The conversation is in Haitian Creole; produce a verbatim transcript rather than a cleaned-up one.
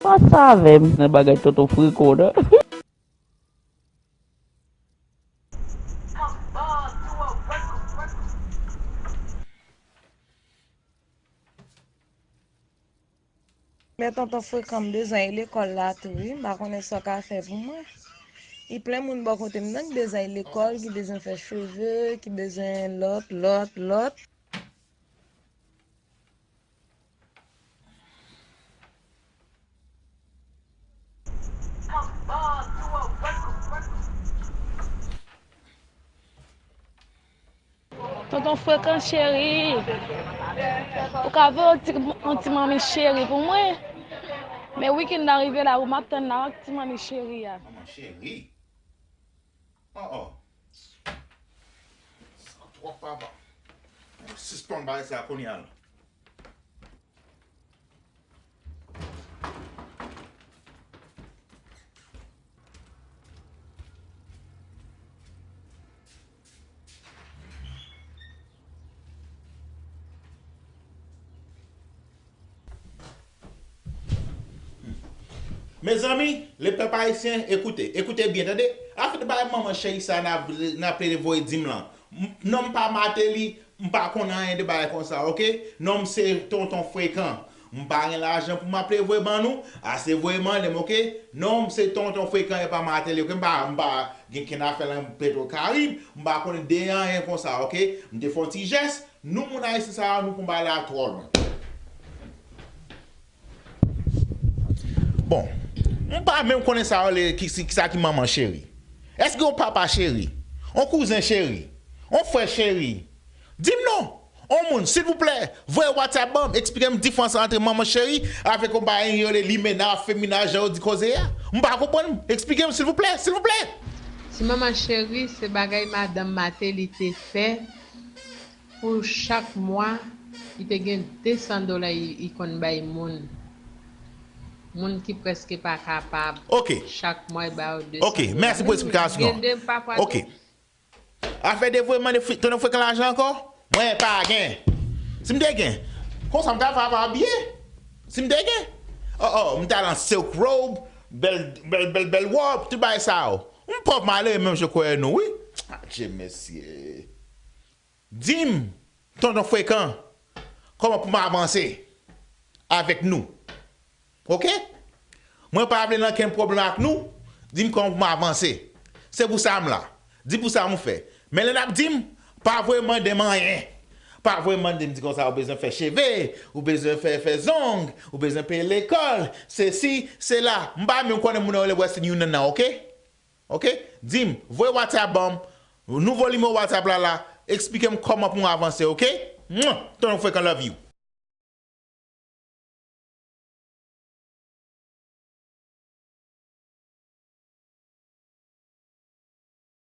Pa sa avè m nan bagay tonton frekan nan. Men tonton frekan, m bezwen lekòl la tou wi, m pa konnen sa w ka fè pou mwen. Li plen moun bò kote m nan ki bezwen lekòl, ki bezwen fè cheve, ki bezwen lòt, lòt, lòt. Tonton frekan cheri, ou ka voye yon ti, yon ti manmi cheri pou mwen? Men weekend nan rive la wi, m ap tann la ak ti manmi cheri a. Manman cheri? Oh oh. Sa twòp papa. Sispann bagay sa kounye a la. Mezanmi, le pèp ayisyen, ekoute, ekoute byen, tande. Afè de bagay manman cheri sa n ap, n ap plede voye di m lan. M, non m pa Martelly, m pa konn anyen de bagay konsa, oke? Non m se Tonton Frekan. M pa gen lajan pou m ap plede voye ban nou. Ase voye mande m, oke? Non m se Tonton Frekan e pa Martelly, oke? M pa, m pa gen kenn afè nan Petro Caribe. M pa konnen de anyen konsa, oke? M te fè yon ti jès. Nou moun ayisyen sa yo, nou pran bagay la twò lwen. Bon, m pa menm konnen sa yo rele ki, ki, sa ki manman cheri. Èske yon papa cheri? Yon kouzen cheri? Yon frè cheri? Di m non! Yon moun, silvouplè, voye WhatsApp ban m, eksplike m diferans antre manman cheri avèk yon bagay yo rele limena, femina, jan yo di koze a. M pa konprann, eksplike m silvouplè, silvouplè! Ti manman cheri, se bagay madanm Martelly te fè. Pou chak mwa, li te gen de san dola li konn bay moun. Moun ki prèske pa kapab. Chak mwa, li ba yo de san dola. Menm gen de m pa pral. Afè de voye mande Tonton Frekan lajan ankò? Mwen pa gen. Si m te gen, konsa m ta fè avè w byen. Si m te gen. Oh, oh, m ta nan Silk Robe, bèl, bèl, bèl, bèl wòb, tout bagay sa yo. M pòv malere menm jan kwè nou, wi. Adje mesye. Di m, Tonton Frekan, kòman pou m avanse avèk nou? Oke? Mwen pa vle nan kenn pwoblèm ak nou, di m kòman pou m avanse. Se pou sa m la. Di pou sa m ou fè. Men lè n ap di m, pa voye mande m anyen. Pa voye mande m di konsa ou bezwen fè cheve, ou bezwen fè, fè zong, ou bezwen peye lekòl, sesi, sela. M pa menm konnen moun nan rele Western Union nan, oke? Oke? Di m, voye WhatsApp ban m, nouvo nimewo WhatsApp la la, eksplike m kòman pou m avanse, oke? Mwen, Tonton Frekan love you.